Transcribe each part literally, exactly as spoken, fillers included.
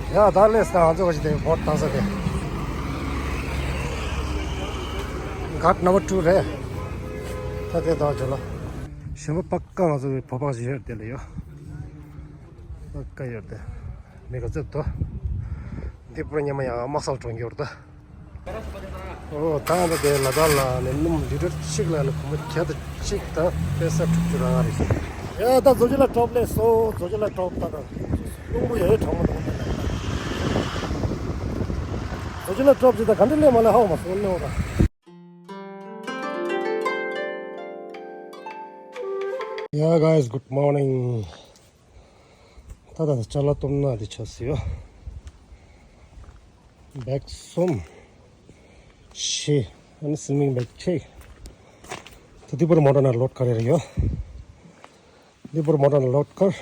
ཡ་ད་ལས་ད་ང་ཚོ་ག་ཅི་དེ་བོད་བཏང་ས་དེ། གྷ་ཊ་ནམ་བར་ཊུ་རེད། ད་དེ་ད་ཇོ་ལ། ཞིམ་པོ་པ་ཀ་ང་ཚོ་བོད་པ་ཞིག་ཡོད་དེ་ལ་ཡོད། པ་ཀ་ཡོད་དེ། མི་ག་ཚོད་དོ། འདི་པུར་ཉི་མ་ཡང་དམག་སར་གྲོང་གི་ཡོད་ད། ཨོ་ད་ང་ཚོ་དེ་ལ་དྭགས་ལ་ནས་སྣུམ་ལི་ཊར་གཅིག་ལ་ནི་སྒོར་མོ་བརྒྱ་དང་གཅིག་དང་པེ་ས་དྲུག་ཅུ་རེ་ལྔ་རེད། ཡ་ད་རྫོང་ཆུ་ལ་ཊོབ་ལས་སོ་རྫོང་ཆུ་ལ་ཊོབ་ད་ད། རླུང་བུ་ཡོད་གྲོང་མོ་དང་། རྫོང་ཆུ་ལ་ཊོབ་ཅི་ད་ག་འདྲ་ལས་མ་ལས་ཧ་གོ་མ་སོང་ལས་འོ་ད། Yeah guys, good morning. ད་ད་ཅ་ལག་སྟོབས་ན་དེ་ཆགས་སི་ཡོད། བེག་གསུམ། བཞི། ཨ་ནི་སིལ་མིང་བེག་གཅིག་ད་འདི་པུར་མོ་ཊ་ནང་ལོཌ་ཁར་རེ་རེ་ཡོད། འདི་པུར་མོ་ཊ་ནང་ལོཌ་ཁར།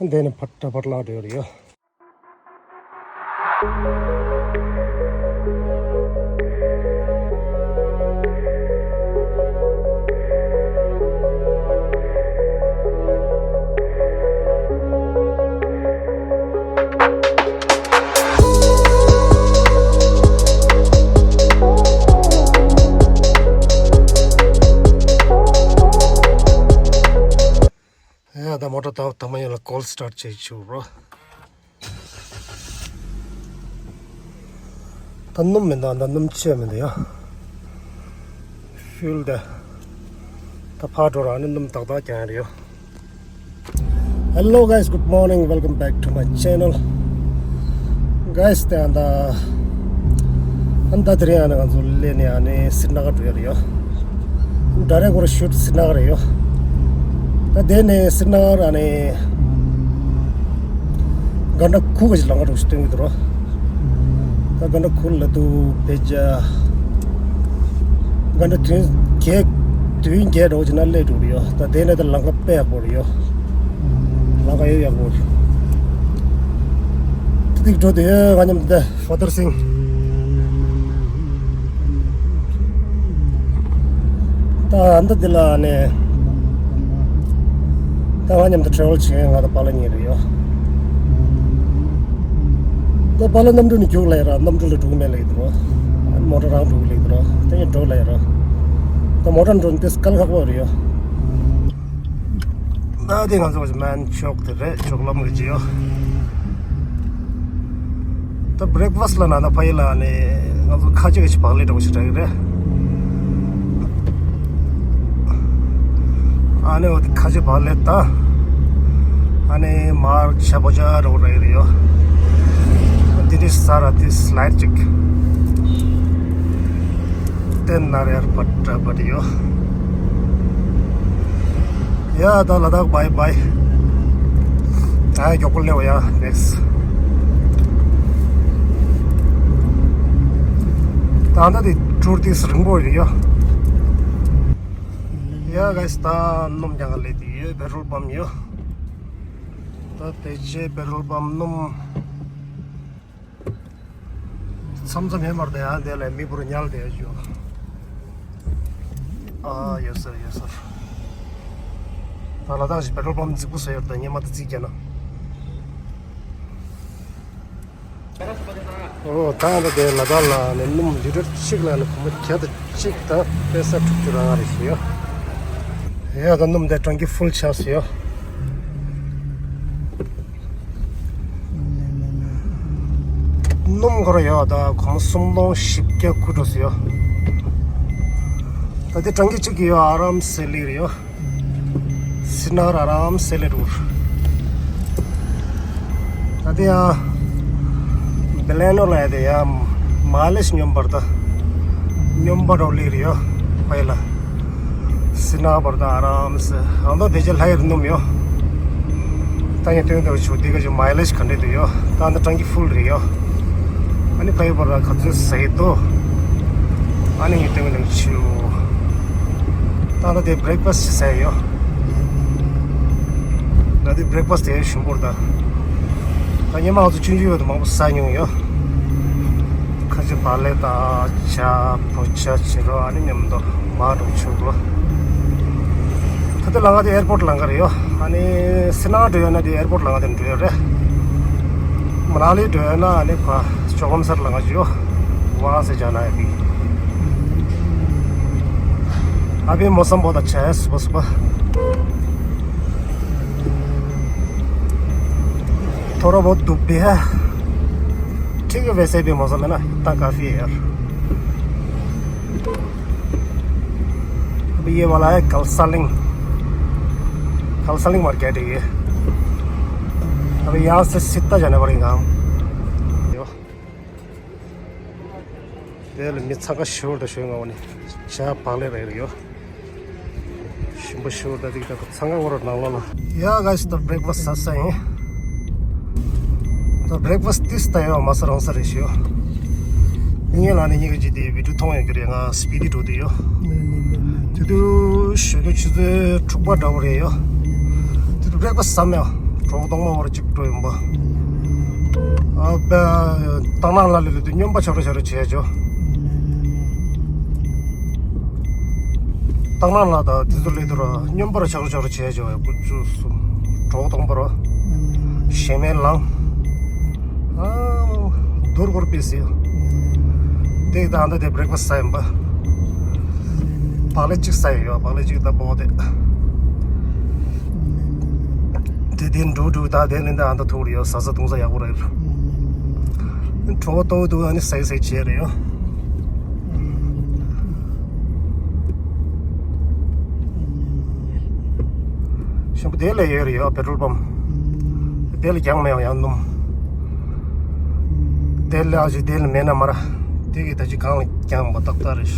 ཨ་འདི་ནི་ཕར་ཏྲ་ཕར་ལ་འགྲོ་རེ་ཡོད། ཡ་ད་མོ་ཊ་ད་ད་མ་ཡ་ལ་ཀོལ་སི་ཊར་ཊི་བྱེད་ཆུག་རོ། ད་སྣུམ་མི་འདུག་ད་སྣུམ་ཆད་མི་འདུག་ཡ། ཕུལ་ད། ད་ཕར་འགྲོ་ར་ནི་སྣུམ་ཏག་ཏག་རྒྱག་ཡ་རེད་ཡོ། Hello guys, good morning, welcome back to my channel. Guys, དེ་ཨ་ད་ཨ་ད་དེ་རིང་ཨ་ནི་ང་ཚོ་སླེབས་ནས་ཨ་ནི་སི་རི་ན་གར་འགྲོ་ཡ་རེད་ཡོ། ཌའི་རེག་ཊི་ཨོ་ར་ཤུཊ་སི་རི་ན་གར་རེད་ཡོ། ད་དེ་ནས་སི་རི་ན་གར་ཨ་ནི་གྷན་ཊ་ཁུག་གི་ལམ་ཁ་འགྲོ་ཞིག་སྟོན་གྱི་འདུག་རོ། ད་གྷན་ཊ་ཁུག་ལ་དུ་བེ་ཇ། གྷན་ཊ་བདུན་བརྒྱད། བདུན་བརྒྱད་འགྲོ་ཅིག་ན་སླེབས་འགྲོ་གི་ཡོད། ད་དེ་ནས་ད་ལམ་ཁ་དཔེ་ཡག་པོ་རེད་ཡོད། ལམ་ཁ་ཡོད་ཡག་པོ་རེད། ཏིག་འགྲོ་དུས་ང་མཉམ་དུ་ཕ་དར་སིང་། ད་ཨ་འདི་འདི་ལ་ནས་ད་ང་མཉམ་དུ་ཊེ་རེ་ཝལ་བྱེད་མཁན་ང་དང་པཱ་ལགས་གཉིས་རེད་ཡོད། ད་པཱ་ལགས་གནམ་གྲུ་ནས་རྒྱུགས་ལ་ཡ་ར། གནམ་གྲུ་ལ་འགྲོ་གི་མེད་ལ་ཡི་འདུག་རོ། མོ་ཊ་རང་འགྲོ་གི་ལ་ཡི་འདུག་རོ། དེ་ནས་འགྲོ་ལ་ཡ་ར། ད་མོ་ཊ་འགྲོ་ནི་དེ་སྐལ་ཁག་པོ་རེད་ཡོད། ད་དེ་ང་ཚོ་མན་ཅོག་དེ་རེད། ཅོག་ལམ་གྱི་ཅི་ཡོད། ད་བྷི་རེག་ཕ་སི་ལ་ན་ད་ཕ་ཡི་ལ་ནི་ང་ཚོ་ཁ་ཆེ་གི་ཆི་བག་ལེབ་འདྲ་བོ་ཞིག་རག་གི་རེད། ཨ་ནི་འོ་དེ་ཁ་ཆེ་བག་ལེབ་ད། ཨ་ནི་མར་ཆ་པོ་ཆ་འདྲ་བོ་རག་གི་རེད་ཡོ། དེ་ནི་ས་ར་དེ་སི་ལའེ་ཌི་ཅིག་བསྟན་ན་རེར་བ་ཏྲ་བ་ཏྲ་ཡོད། ཡ་ད་ལ་དྭགས་བའི་བའི། ད་མགྱོགས་པོ་སླེབས་ཡ་ནེག་སི། ད་ད་དེ་ཊུར་དེ་རིང་པོ་རེད་ཡ། ཡ་ག་ས་ད་སྣུམ་རྒྱག་ག་སླེབས་དེ་ཡོད། པེ་ཊྲོལ་པམ་ཡོད། ད་དེ་རྗེས་པེ་ཊྲོལ་པམ་སྣུམ། མཚམས་མཚམས་ཡོད་མ་རེད་ཡ། དེ་ལས་མི་བུ་རུ་ཉལ་བསྡད་ཡ་ཞུ། ཨ་ཡོད་ས་རེད་ཡོད་ས་རེད། ད་ལ་དྭགས་ཤིག་པེ་ཊྲོལ་པམ་རྫིག་པོ་བཟོས་ཡོད། ད་ཉི་མ་ད་རྫིག་རྒྱག་ན། ཨོ་ད་ད་དེ་ལ་དྭགས་ལ་ནས་སྣུམ་ལི་ཊར་གཅིག་ལ་ནི་སྒོར་མོ་བརྒྱ་དང་གཅིག་དང་པེ་ས་དྲུག་ཅུ་རེ་ལྔ་རེ་ཞིག་ཡོད། ཡ་ད་སྣུམ་དེ་ཊང་ཀི་ཕུལ་ཆགས་སོ་ཡོད། སྣུམ་འཁོར་ཡོད་ད་སྒོར་མོ་སུམ་སྟོང་བཞི་བརྒྱ་དགུ་འགྲོ་སོ་ཡོད། ད་དེ་ཊང་ཀི་གཅིག་གི་ཡོད། ཨ་རམ་སེ་ལི་རེད་ཡོད། སི་རི་ན་གར་ཨ་རམ་སེ་སླེབས་འགྲོ། ད་དེ་ཡང་བེ་ལེ་ནོ་ལ་ཡ་དེ་ཡང་མའི་ལེཇ་སྙོམས་པར་ད། སྙོམས་པར་འགྲོ་སླེབས་རེད་ཡོད་ཕ་ཡི་ལ། སི་རི་ན་གར་ད་ཨ་རམ་སེ་ཨང་ད་དེ་ཅི་ལྷ་ཡར་སྣུམ་ཡོད། ད་ཡང་སྟོན་དུ་ཆུ་དེ་ག་ཅི་མའི་ལེཇ་ག་འདྲ་འདུག་ཡོད། ད་ད་ཊང་ཀི་ཕུལ་རེད་ཡོད། ཨ་ནི་ཕ་ཡི་བར་ལ་ག་ཚོད་ཟ་ཡི་འདུག་ཨ་ནི་ངས་སྟོན་གི་འདུག་ཆུ། ད་ད་དེ་བྷི་རེག་ཕ་སི་ཅིག་ཟས་ཡོད། ད་དེ་བྷི་རེག་ཕ་སི་དེ་ཞིམ་པོ་རེད་ད། ད་ཉི་མ་ང་ཚོ་ཆུང་ཆུང་ཡོད་དུས་མང་པོ་ཟ་མྱོང་ཡོད། ཁ་ཆེ་བག་ལེབ་དང་ཇ་བོད་ཇ་བྱེད་རོགས་ཨ་ནི་མཉམ་དུ་མར་འགྲོ་ཆུ་འགྲོ། ད་དེ་ལམ་ཁ་དེ་ཨེར་པོར་ཊི་ལམ་ཁ་རེད་ཡོད། ཨ་ནི་སི་རི་ན་གར་འགྲོ་ཡོད་ན་དེ་ཨེར་པོར་ཊི་ལམ་ཁ་དེ་འགྲོ་ཡོད་རེད། मनाली जो है ना, अनेक हाँ, चौवन सर लगा जियो, वहाँ से जाना है अभी। अभी मौसम बहुत अच्छा है, सुबह सुबह। थोड़ा बहुत धूप भी है, ठीक है, वैसे भी मौसम है ना, इतना काफ़ी है यार। अभी ये वाला है कलसालिंग, कलसालिंग मार्केट है ये। अभी यहाँ से सीधा जाने पड़ेगा हम। དེ་ལ་མི་འཚང་ཁ་ཤོར་དུ་ཤོད་ངའོ་ནི་ཇ་བག་ལེབ་རེད་ཡོད། ཞིམ་པོ་ཤོར་ད་དེ་ད་འཚང་ཁ་བོར་ནང་ལོགས་ལ། Yeah, guys, the breakfast ས་ས་ཡིན། The breakfast this time ཡོད་མ་ས་རང་ས་རེད་ཤོད། ངས་ལ་ནི་ཉིག་གི་ཇི་དེ་བི་ཌིའོ་མཐོང་ཡོད་ཀྱི་རེད། ང་སི་པི་ཌི་འགྲོ་དུས་ཡོད། དེ་དུས་ཞོགས་ཀྱི་ཆུ་ཚོད་དྲུག་པ་འདྲ་བོ་རེད་ཡོད། དེ་དུས་breakfast ཟ་མེད། གྲོགས་གཏོང་མ་བོར་གཅིག་འགྲོ་ཡོང་པ། ཨ་བ། ཏག་ནང་ལ་ལས་ལས་དུ་སྨྱོན་པ་ཆག་རོ་ཆག་རོ་བྱས་ཅོ། ཏག་ནང་ལ་ད་དེ་ཚོ་ལས་དུ་ར་སྨྱོན་པ་ར་ཆག་རོ་ཆག་རོ་བྱས་ཅོ། ཡ་ཀུ་ཅུ་སུ་གྲོགས་གཏོང་པ་ར་ཞེ་མེད་ལང་། ཨ་རྡོར་སྐོར་པས་ཟེར། དེ་ད་ཨ་འདི་དེ་breakfast ས་ཡིན་པ། བག་ལེབ་གཅིག་ཟ་ཡི་ཡོད། བག་ལེབ་གཅིག་ད་བོ་དེ། དེ་དེ་འགྲོ་འགྲོ་ད་དེ་ལས་འདི་ཨ་འདི་ཐུག་རེ་ཡོད། ཟ་ཟ་འཐུང་ཟ་ཡག་པོ་རེད། གྲོགས་ཏོག་ཏོག་ཨ་ནི་ཟ་ཟ་བྱས་རེ་ཡོད། ཞིམ་པོ་དེ་ལས་ཡོད་རེད་ཡོད། པེ་ཊྲོལ་པམ་དེ་ལས་རྒྱང་མེད་ཡང་སྣུམ། དེ་ལས་ཨ་ཅི་དེ་ལས་མེད་ན་མ་ར། དེ་གི་ད་ཅི་གང་ལ་རྒྱང་མ་ཏག་ཏག་རེད།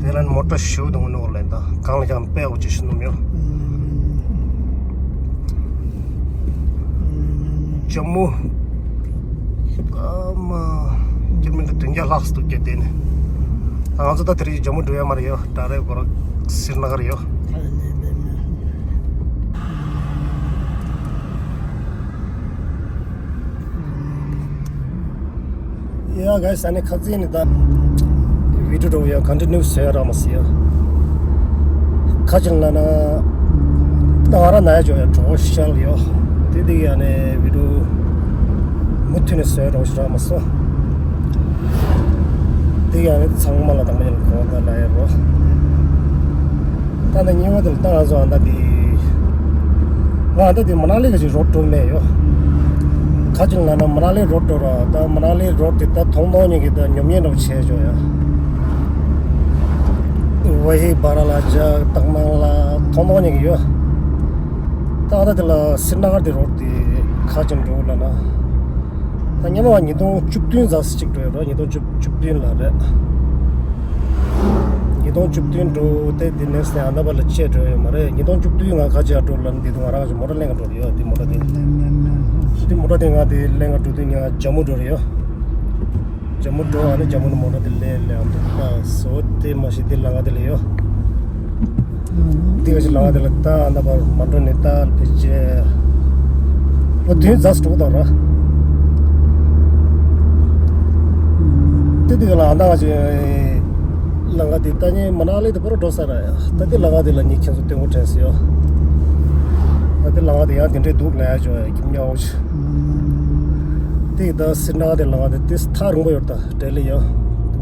དེ་ལ་མོ་ཊ་ཞུ་དང་ནོར་ལེན་ད་གང་ལ་རྒྱང་དཔེ་འོ་ཅི་ཞུ་ནུ་མྱོ། ཇམ་མུ། ཨ་མ། ཁྱེད་མི་འདི་དུས་བརྒྱ་ལྷག་སུ་སྐྱེ་དེ་ནི། ང་ཚོ་ད་དེ་རིང་ཇམ་མུ་འགྲོ་ཡ་མ་རེད་ཡོད། ད་རེས་གོ་ར་སི་རི་ན་གར་ཡོད། ཡ་ག་ས་ནི་ཁ་ཚིག་ནི་ད་བི་ཌིའོ་འགྲོ་ཡ་ཀོན་ཊི་ནིའུ་བཟོ་ཡ་རག་མ་སི་ཡ། ཁ་ཅིག་ལ་ན་ད་ང་ར་ན་ཡ་འཇོག་ཡ་གྲོགས་ཤལ་ཡོད། དེ་དེ་ཡ་ནི་བི་ཌིའོ་མུ་མཐུད་ནས་བཟོ་ཡ་གྲོགས་ཤལ་རག་མ་སོང་། དེ་ཡ་ནི་ཚང་མ་ལ་དང་པོ་ཡིན་གོ་ད་ལ་ཡ་རོ། ད་ནི་ཉི་མ་དེ་ལ་ད་ང་ཚོ་ཨ་ད་དེ། ང་ད་དེ་མ་ན་ལི་ག་ཅིག་རོ་ཌི་ཊུར་མེད་ཡོད། ཁ་ཅིག་ལ་ན་མ་ན་ལི་རོ་ཌི་ཊུར་ར་ད་མ་ན་ལི་རོ་ཌི་དེ་ད་ཐོང་ཐོང་ཉིད་ཀྱི་ད་ཉོམ་ཉེ་འདྲ་བོ་བྱས་ཆོག་ཡ། ཝ་ཧི་བ་ར་ལ་ཇ་ཏག་ནང་ལ་ཐོང་ཐོང་ཉིད་ཀྱི་ཡོད། ད་ད་དེ་ལ་སི་རི་ན་གར་དེ་རོ་ཌི་དེ་ཁ་ཅིག་འགྲོ་ལ་ན། ད་སྔོན་མ་ཉིས་སྟོང་བཅུ་བདུན་ཙམ་ཞིག་འགྲོ་ཡོད་རེད། ཉིས་སྟོང་བཅུ་བདུན་ལ་རེད། ཉིས་སྟོང་བཅུ་བདུན་འགྲོ་དེ་དེ་ནས་ནས་ཨ་ན་པ་ལ་བཅད་འགྲོ་ཡོད་མ་རེད། ཉིས་སྟོང་བཅུ་བདུན་ང་ཁ་ཆེ་འགྲོ་ལ་འདི་དུས་ང་རང་གི་མོ་ཊ་ལེན་ག་འགྲོ་རེད་ཡོད། དེ་མོ་ཊ་དེ་དེ་མོ་ཊ་དེ་ང་དེ་ལེན་ག་འགྲོ་དུས་ང་ཇམ་མུ་འགྲོ་རེད་ཡོད། ཇམ་མུ་འགྲོ་ཨ་ནི་ཇམ་མུ་ནས་མོ་ཊ་དེ་ལེན་ལེན་ཨ་འདུག་ད་བཟོ་དེ་མ་ཤེས་དེ་ལ་ང་དེ་ལ་ཡོད། འདི་ག་ཞིག་ལ་དེ་ལ་ད་ན་པར་མ་འགྲོ་ནི་ད་ཕི་ཅེ། ཨོ་དུས་ཛ་སྟོག་དང་ར། དེ་དེ་ག་ལ་ཨ་ད་ག་ཞིག་ལ་ང་དེ་ད་ནི་མ་ན་ལི་དེ་པར་འགྲོ་ས་ར་ཡ། ད་དེ་ལ་ང་དེ་ལ་ཉིད་ཁྱེད་ཚོ་སྟོན་གོ་དྲན་སི་ཡོ། ད་དེ་ལ་ང་དེ་ཡང་དེ་འདྲའི་འདུག་ལ་ཡ་ཅོ་ཡ་ཁྱིམ་ཉག་འོ་ཆ། དེ་ད་སི་རི་ན་གར་དེ་ལ་ང་དེ་དེ་ཐག་རིང་པོ་ཡོད་ད། ལྡི་ལི་ཡོད།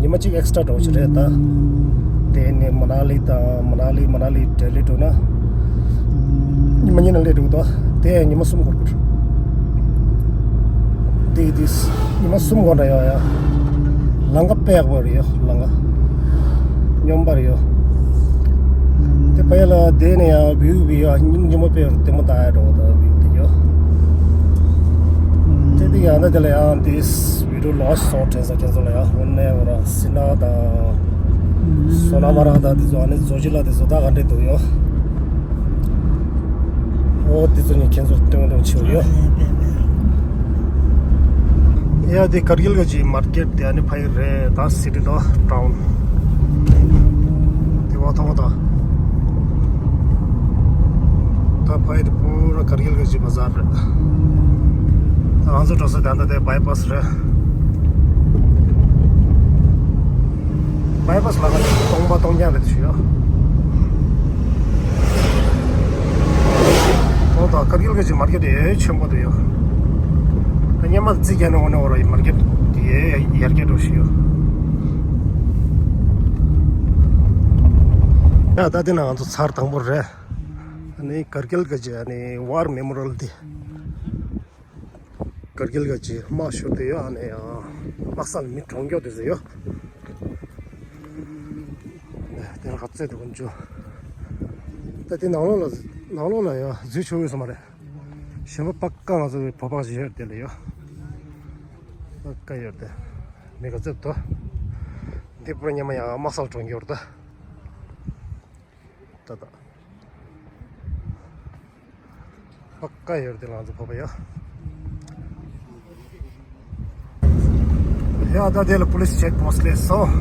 ཉི་མ་གཅིག་ཨེག་སི་ཊ་ར་འགྲོ་ཆེ་རེད་ད། དེ་ནས་མ་ན་ལི་དང་མ་ན་ལི་མ་ན་ལི་ལྡི་ལི་འགྲོ་ན། ཉི་མ་གཉིས་ན་སླེབས་འགྲོ་གི་འདུག་དེ་ཉི་མ་གསུམ་འགོར་གི་འདུག་དེ་དེ་ཉི་མ་གསུམ་འགོར་འདྲ་ཡོད་ཡ། ལམ་ཁ་དཔེ་ཡག་པོ་རེད་ཡོད་ལམ་ཁ། སྙོམས་པ་རེད་ཡོད། དེ་ཕ་ཡ་ལ་དེ་ནས་ཡང་བིའུ་བི་ཡ་སྙིང་རྗེ་མོ་དཔེ་ཡོད་ལྟད་མོ་ལྟ་ཡ་འགྲོ་གི་འདུག་བིའུ་དེ་ཡོད། དེ་དེ་ཡང་ན་དེ་ལ་ཡང་དེ། བི་ཌིའོ་ལོག་སོང་དྲན་ས་ཁྱེད་ཚོ་ལ་ཡང་དངོས་གནས་ང་རང་སི་རི་ན་གར་དང་སོ་ན་མ་ར་དང་དེ་ཚོ་ཨ་ནི་ཛོ་ཇི་ལ་དེ་བཟོ་ལྟ་ག་འདྲས་འདུག་ཡོད། ཨོ་དེ་ཚོ་ནི་ཁྱེད་ཚོར་སྟོན་སྟོན་ཆེ་བ་ཡོད། ཡ་དེ་ཀར་གིལ་ག་ཅིག་མར་ཀེཊ་དེ་ཨ་ནི་ཕ་གི་རེད་ད། སི་ཊི་དང་ཊའུན་དེ་བ་ཐོག་དང་། ད་ཕ་གི་དེ་པུ་ར་ཀར་གིལ་ག་ཅིག་བ་ཟར་རེད། ད་ང་ཚོ་འགྲོ་ས་དེ་ཨ་ད་དེ་བྷའི་པ་སི་རེད། བྷའི་པ་སི་ལ་ང་ཚོ་སྟོང་པ་སྟོང་རྐྱང་རེད་ཞུ་ཡ། ཨོ་ད་ཀར་གིལ་ག་ཅིག་མར་ཀེཊ་དེ་ཆེན་པོ་དེ་ཡོད། ད་སྔོན་མ་ མ་རྩིས་རྒྱག་ནས་འོ་ནས་འོ་ར་མར་ཀེཊ་དེ་ཡར་རྒྱས་འགྲོ་བཞིན་ཡོད། ཡ་ད་དེ་ན་ང་ཚོ་ཚར་དང་པོ་རེད། ཨ་ནི་ཀར་གིལ་གི་ཅི་ཨ་ནི་ཝར་མེ་མོ་རི་ཡལ་དེ། ཀར་གིལ་གི་ཅི་དམག་ཤོར་དེ་ཡོད། ཨ་ནི་ཡང་དམག་སར་མི་གྲོངས་མཁན་དེ་ཚོ་ཡོད། དེ་ལ་ཁ་རྩོད་དེ་ཀུན་སྤྱོད། ད་དེ་ནང་ལོགས་ལ་ནང་ལོགས་ལ་ཡང་འཛུལ་ཆོག་ཡོད་ས་མ་རེད། གཞན་པ་པ་ཀ་ང་ཚོ་བོད་པ་ཞིག་ཡོད་དེ་ལ་ཡོད། པ་ཀ་ཡོད་དེ། མི་ག་ཚོད་དོ། འདི་པུར་ཉི་མ་ཡང་དམག་སར་གྲོངས་ཡོད་ད། ད་ད། པ་ཀ་ཡོད་དེ་ང་ཚོ་བོད་པ་ཡོད། ཡ་ད་དེ་ལ་པུ་ལིས་ཅེག་པོ་སི་ཊི་སླེབས་སོང་།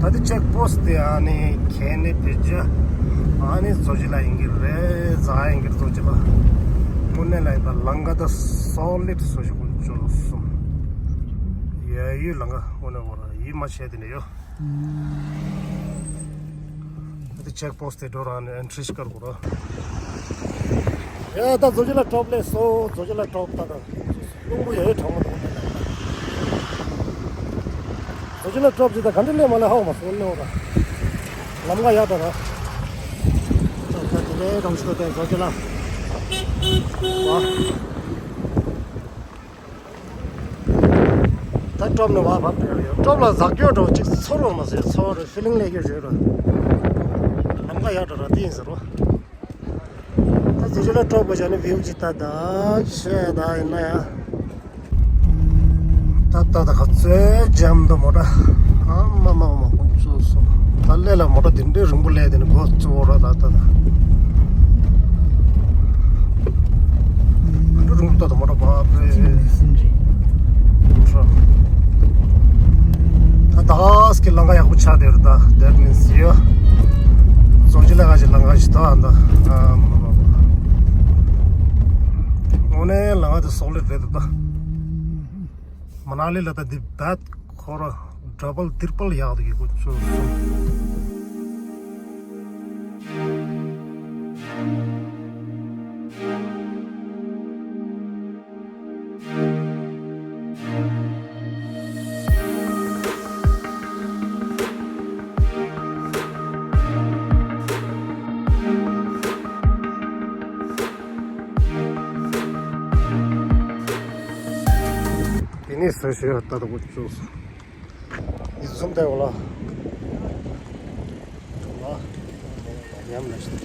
ད་དེ་ཅེག་པོ་སི་ཊི་དེ་ཨ་ནི་ཁྱེད་ནི་བེད་སྤྱོད་ཨ་ནི་བཟོ་བྱེད་ལ་ཡིན་གྱི་རེད། ཛ་ཡིན་གྱི་རེད་བཟོ་བྱེད་ལ། དངོས་གནས་ལ་ཡིན་པ་ལམ་ཁ་ད་སོ་ལིད་བཟོ་བྱེད་ཀུན་སྤྱོད་སོང་། ཡ་ཡུལ་ལམ་ཁ་དངོས་གནས་འོ་ར་ཡིད་མ་ཆེས་དེ་ནས་ཡོད། དེ་ཅེག་པོ་སི་ཊི་དེ་འགྲོ་རང་ནས་ཨེན་ཊི་རི་ཤིག་བཀར་དགོས་ར། ཡ་ད་བཟོ་བྱེད་ལ་ཀྲོབ་སླེབས་སོང་། བཟོ་བྱེད་ལ་ཀྲོབ་ད་ད། རླུང་བུ་ཡ་ཡ་གྲང་མོ་འདུག་ནས། བཟོ་བྱེད་ལ་ཀྲོབ་ཅིག་ད་ག་འདྲ་སླེབས་མ་སླེབས་ཧ་གོ་མ་སོང་ནས་འོ་ར། ལམ་ཁ་ཡག་ད་ར། ཀྲོབ་ད་དེ་འདྲའི་གྲང་ཤོས་དེ་བཟོ་བྱེད་ལ། ཝ། ད་ཀྲོབ་ནས་བ་བབས་འགྲོ་ཡ་ཡོད། ཀྲོབ་ལ་ཟག་རྒྱུ་འགྲོ་གཅིག་ཚོར་བ་མ་ཟེར་ཚོར་ཕི་ལིང་ལས་རྒྱུ་བརྗོད་ར། ལམ་ཁ་ཡག་འགྲོ་ར་དེ་ཡིན་ཟེར་རོ། ད་དེ་ཚོ་ལ་ཀྲོབ་པ་བྱས་ནས་བིའུ་ཅིག་ལྟ་ད་ཆེ་ད་ཡིན་ན་ཡང་། ད་ད་ད་ག་ཚོད་འཇམ་འདུག་མོ་ཊ། ཨ་མ་མ་མ་ཁོང་ཚོ་སོང་། ད་ལས་ལ་མོ་ཊ་དེ་འདྲའི་རིང་པོ་ལས་དེ་ནི་གོ་གཙོ་བོ་ར་ད་ད་ད། འགྲོ་རུང་ཏོ་དང་མོ་ཊ་བབས་རེད། ད་ད་སྐྱིད་ལམ་ཁ་ཡག་པོ་ཆགས་བསྡད་རེད་ད། That means ཡོད། བཟོ་བྱེད་ལ་ཁ་ཅིག་ལམ་ཁ་ཞིག་ད་ད། ཨ་མ་མ་མ། དངོས་གནས་ལམ་ཁ་དེ་སོ་ལིཌ་རེད་ད། མ་ན་ལི་ལ་ད་འདི་བད་ཁོ་ར་ཌབ་བལ་ཏྲི་པལ་ཡག་འདུག་གི་ཁོ་ཚོ་སོང་། དེ་ནས་སུ་ཞིག་ལྟ་དུ་བཅུག་སོང་། ཡིད་ཚུམ་དེ་འོ་ལ། ལ། ཉམས་ལ་ཞིག་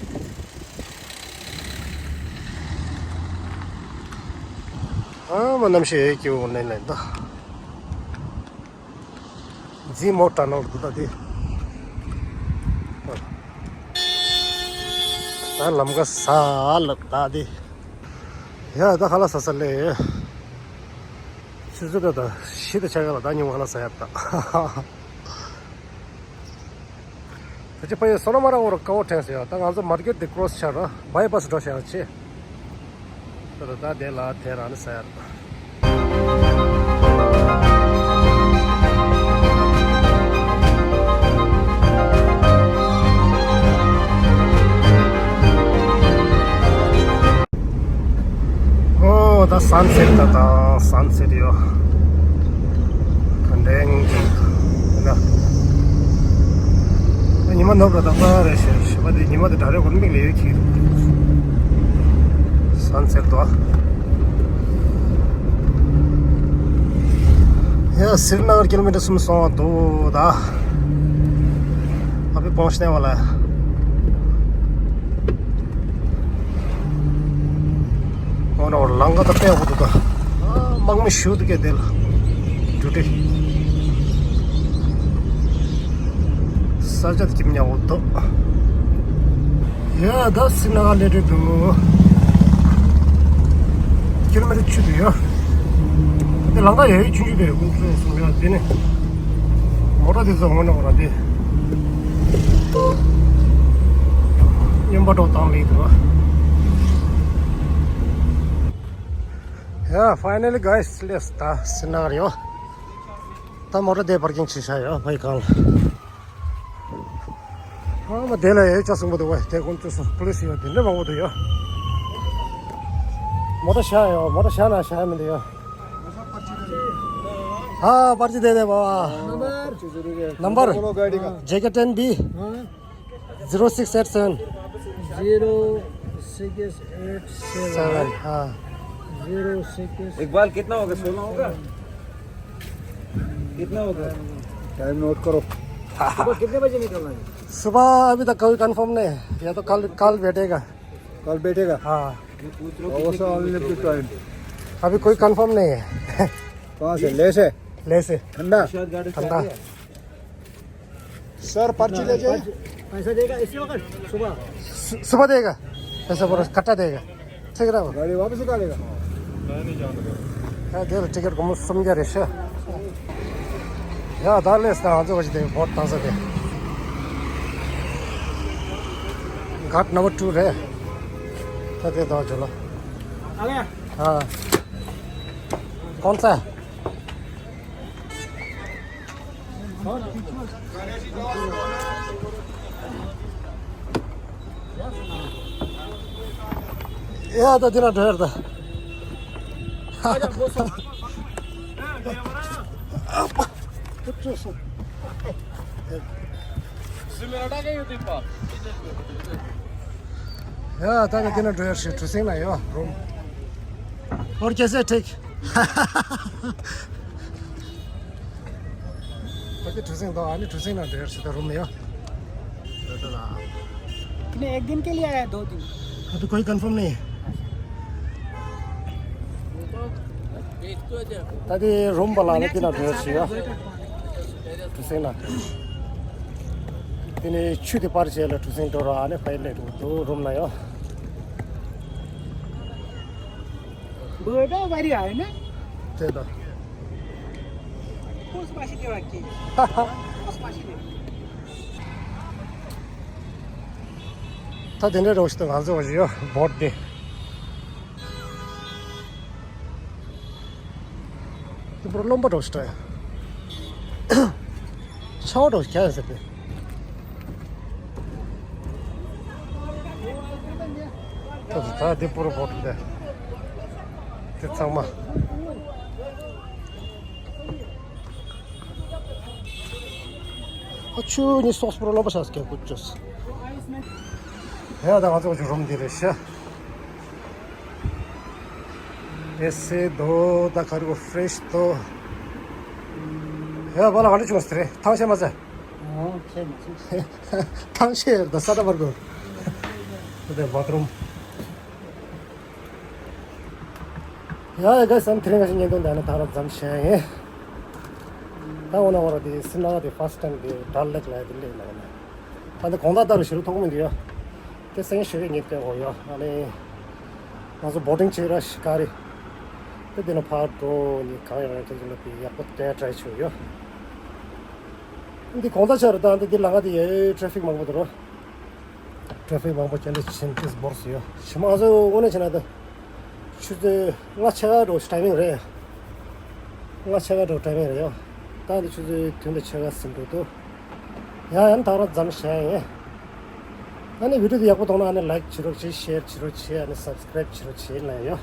ཨ་མ་གནམ་གཤིས་ཧེ་སྐྱིད་པོ་ནས་ལན་ད། འཛིན་མོ་ཊ་ནང་དུ་ད་དེ། ད་ལམ་ཁ་ས་ལབ་ད་དེ། ཡ་ད་ཁ་ལག་ཟ་ས་ལས། ཆུ་ཚོད་ད་ད་བཞི་དང་ཕྱེད་ཀ་ལ་ད་ཉིན་ཁ་ལག་ཟ་ཡ་ད། ད་ཅི་ཕ་ཡི་སོ་ན་མ་ར་འོ་ར་ཀ་བོ་ཕྲན་ཟེར་ཡ། ད་ང་ཚོ་མར་ཀེཊ་དེ་ཀྲོ་སི་ཆགས་ར་བྷའི་པ་སི་འགྲོ་བྱ་ཡ་ཆེ། ད་ད་ད་དེ་ལ་དེ་རང་ནི་ཟེར། ཨོ་ད་སན་སེཊ་ད་ད་སན་སེཊ་ཡོད། ག་འདྲའི་ཡིན་ན། ཉི་མ་ནུབ་ར་ད་པ་རེ་ཞེས་ཞེས་པ་དེ་ཉི་མ་དེ་ད་རེ་ཀོར་མིག་ལས་ཡོད་ཁྱི། སན་སེཊ་དོ། ཡ་སི་རི་ན་གར་ཀི་ལོ་མི་ཊར་གསུམ་སོང་བ་འདུག་ད། ཨ་པི་པོང་ཤི་ནེ་ཝ་ལ། འོ་ན་འོ་ལང་ཀ་ད་པད་འོ་དུ་ད། དམག་མི་ཞུ་དུ་སྐད་དེ་ལ། ཌིའུ་ཊི། ས་ཆ་དེ་ཁྱིམ་ཉག་འོ་དུ། ཡ་ད་སི་ན་ག་ལེ་རེད་འདུག་ཀི་ལོ་མི་ཊར་བཅུ་དུ་ཡོད། དེ་ལང་ཀ་ཡ་ཡི་ཆུང་ཆུང་དེ་ཀུན་སྤྲོད་སོང་ཡ་དེ་ནི། མོ་ཊ་དེ་ཚོ་འོ་ན་འོ་ར་དེ། སྨྱོན་པ་འགྲོ་སྟངས་ལེགས་འདུག་ཡ། Finally guys, let's ད་སི་ན་གར་ཡོད། ད་མོ་ཊ་དེ་པར་ཀིང་བྱེད་བཞག་ཡོད་ཕ་ཡི་གང་ལ། ཨ་མ་དེ་ལ་ཡོད་ཅག་གསུང་པ་འདུག་བས་དེ་ཀུན་སྤྱོད་སོང་པུ་ལི་སི་ཡོད་དེ་འདྲ་མང་པོ་འདུག་ཡོད། མོ་ཊ་བཞག་ཡོད། མོ་ཊ་བཞག་ན་བཞག་མི་འདུག་ཡོད། हाँ, पर्ची दे दे बाबा। नंबर? नंबर? बोलो गाड़ी का। J K ten B. हाँ। Zero six eight seven. Zero six eight seven. Seven, हाँ। Zero six. इकबाल, कितना होगा? सोलह होगा? कितना होगा? टाइम नोट करो। सुबह कितने बजे निकलना है? सुबह अभी तक कोई कंफर्म नहीं है, या तो कल, कल बैठेगा। कल बैठेगा? हाँ। वो सब अभी निकल टाइम। अभी कोई कंफर्म नहीं है। कहाँ से? ले से? ले से। ठंडा? ठंडा। सर, पर्ची ले जाइए। पैसा देगा इसी वक्त सुबह? सु-, सुबह देगा। पैसा पूरा कट्टा देगा। ठीक है ना? गाड़ी वापस निकालेगा। हाँ, दे दो, टिकट को मुझ समझा रहे से। या, डाल ले इसका, आज बज दे, बहुत ताज़ा दे। घाट नंबर टू रे। तो दे दो, चलो। आ गया? हाँ। कौन सा? ཡ་ད་འདི་ན་འགྲོ་ཡར་ད། ཡ་ད་ནི་འདི་ན་འགྲོ་ཡར་ཞིག་གྲུ་གཟིངས་ན་ཡོད་རུམ། और कैसे ठीक? ད་གི་གྲུ་གཟིངས་དང་ཨ་ནི་གྲུ་གཟིངས་ན་འགྲོ་ཡར་ཞིག་ད་རུམ་ཡོད། ད་ད་ད། मैं एक दिन के लिए आया, दो दिन। अभी कोई कंफर्म नहीं है। ད་དེ་རུམ་པ་ལ་ནི་དེ་ན་འགྲོ་ཞིག་ཡ། གྲུ་གཟིངས་ན། དེ་ནས་ཆུ་དེ་པར་བྱས་ལ་གྲུ་གཟིངས་འགྲོ་ར་ཨ་ནི་པའི་ལེ་འགྲོ་འདུག་རུམ་ན་ཡོད། बाट भारी है ना? དེ་ད། कौन सी भाषा के वाक्य? कौन सी भाषा के? ད་དེ་འདྲའི་རོགས་ཤིག་ཏུ་ང་ཚོ་བཞི་ཡོད་བོད་དེ། དེ་པུར་རློན་པ་རོགས་ཤིག་ཏུ་ཡ། ཆའོ་རོགས་ཤིག་ཁྱད་ཟེར་ཏེ། ད་ད་དེ་པུར་བོད་དེ། དེ་ཚང་མ། ཨ་ཆུ་ནི་སོགས་པོ་རློན་པ་ཤ་སྐད་ཀུ་ཅོས། ཡ་ད་ང་ཚོ་ཅིག་རུམ་འདི་རེད་ཤ། ཨེ་སི་དོ་ད་ཁ་རུ་ཧྥེ་རེཤ་དོ། ཡ་བ་ལ་ག་འདྲ་བྱུང་སྟེ་རེད་ཐང་ཤེས་མ་ཟེར། ཨོ་ཤེས་མ་ཟེར། ཐང་ཤེས་ད་ས་ད་བར་གོ། དེ་བ་ཐ་རུམ། ཡ་ཡ་ག་སམ་དེ་རིང་ང་ཞིག་ཉེན་དོན་ད་ནི་ཐང་ར་ཙམ་བཤད་ཡིན། ད་འོ་ན་འོ་ར་དེ་སི་ན་དེ་ཧྥ་སི་ཊི་ཊེམ་དེ་ཌལ་ལེག་ལ་དེ་ལེག་ལ་ཡིན། ད་འདི་གོང་ད་ལྟ་རུ་ཞེ་དྲག་མཐོང་མི་འདུག་ཡ། དེ་སེང་ཞེ་གི་ངེས་པའི་འོ་ཡ་ཨ་ནི། ང་ཚོ་བོ་ཊིང་བྱེད་ར་ཞིག་ག་རེ། དེ་དེ་ན་ཕར་འགྲོ་ནི་གང་ཡང་ཡང་དེ་ཡིན་ན་དེ་ཡག་པོ་དེ་ཊ་རའི་བྱོས་ཡོ། འདི་གོང་ད་ཆ་རུ་ད་འདི་འདི་ལ་ང་དེ་ཡ་ཊ་ར་ཕིག་མང་པོ་འདུག་ར། ཊ་ར་ཕིག་མང་པོ་ཅན་དུ་ཕྱིན་ཏེ་འབོར་སུ་ཡོད། ཕྱི་མ་ཚོ་དངོས་གནས་བྱས་ན་ད། ཆུ་ཚོད་ལྔ་ཕྱེད་ཀ་འགྲོ་ཊའི་མིང་རེད། ལྔ་ཕྱེད་ཀ་འགྲོ་ཊའི་མིང་རེད་ཡོད། ད་འདི་ཆུ་ཚོད་བདུན་དང་ཕྱེད་ཀ་ཟིན་འགྲོ་འདུག་ཡང་ཡང་ད་ར་འཛམ་བྱས་ཡིན། ཨ་ནི་བི་ཌིའོ་འདི་ཡག་པོ་མཐོང་ན་ཨ་ནི་ལའིག་བྱེད་རོགས་བྱེད། ཤེར་བྱེད་རོགས་བྱེད། ཨ་ནི་སབ་སི་ཀ་རའིབ་བྱེད་རོགས་བྱེད་ལ་ཡོད།